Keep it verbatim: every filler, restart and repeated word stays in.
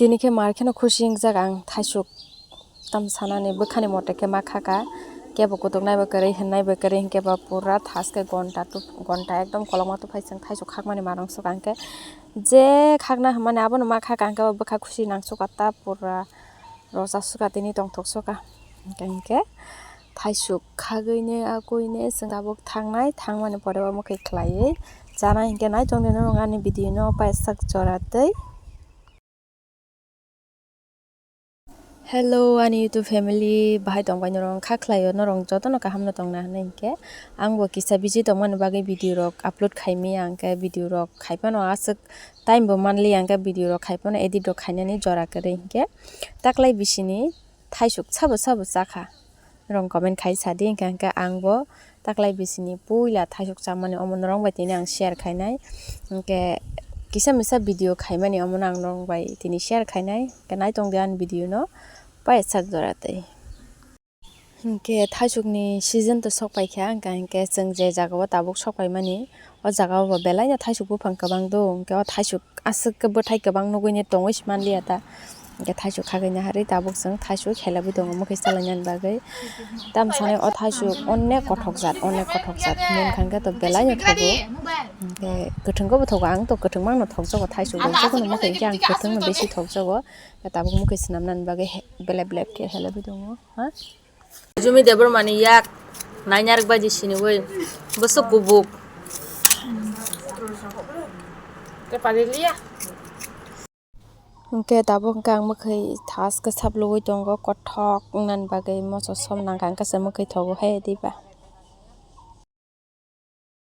Tini khe mar kheno khusi wngjak ang thaisuk tam sanani bwkhani mote khe ma khaka. Kebo kutuk naibo kwrwi hwn naibo kwrwi hinkhe ba pura thaske gonta tu-, gonta ekdom kolokma tuphai chwng thaisuk khakmani manung suk ang khe. Je khakna hwnmani abono ma khaka ang khe ba bwkha khusi nang suka ta pura rosa suka tini tongthok suka. Hinkhe, hinkhe thaisuk khagwini akwini chwng tabuk thangnai, thangmani pore omo khe khlaiwi chanai hinkhe nai tongdi norok ani video no paisa jora tei. Hello ani YouTube family, bahai tongbai norok? Kha khlaio norok jotono kaham no tongna hinwi hinkhe ang bo kisa busy tongmani bagwi video rok upload khaimaya, hinkhe video rok khaipano aswk time bo manliya, hinkhe video rok khaipano edit rok khainani jora kwrwi hinkhe taklai bisini thaisuk sabo sabo chakha. Norok comment khai sadi, hinkhe, hinkhe ang bo taklai bisini puila thaisuk chamani omo norok bai tini ang share khainai. Hinkhe kisa misa video khaimani omono ang norok bai tini share khainai. Hinkhe nai tongdi ani video no paisa jora tei. Hinkhe thaisukni season to sok paikha, hinkhe, hinkhe chwng je jagao tabuk sok paimani, o jagao bo belaino thaisuk buphang kwbang do, hinkhe o thaisuk aswk khe bwthai kwbang nugui tongwi se manliya ta. Hinkhe thaisuk khagwini harwi tabuk chwng thaisuk helabwi tongo mwkhwi salainani bagwi. Tamo sanai o thaisuk onek kothok jat, onek kothok jat. Mungkha hinkhe to belaino thogo. Hinkhe kwthwngkhe bo thogo, ang to kwthwng mano thokjago thaisuk rok. Jotono mwkhwi hinkhe ang kwthwngno bisi thokjago. Tabuk mwkhwi swnamnani bagwi he-, belep belep khe helabwi tongo. Ha? Jumi Debbarmani yak nainyarik baji siniwi bwswk kubuk. Hinkhe tabuk hinkhe ang mwkhwi thaske saplugwi tongo, kothok wngnani bagwi moso som nangkha, hinkhe se mwkhwi thogo he diba.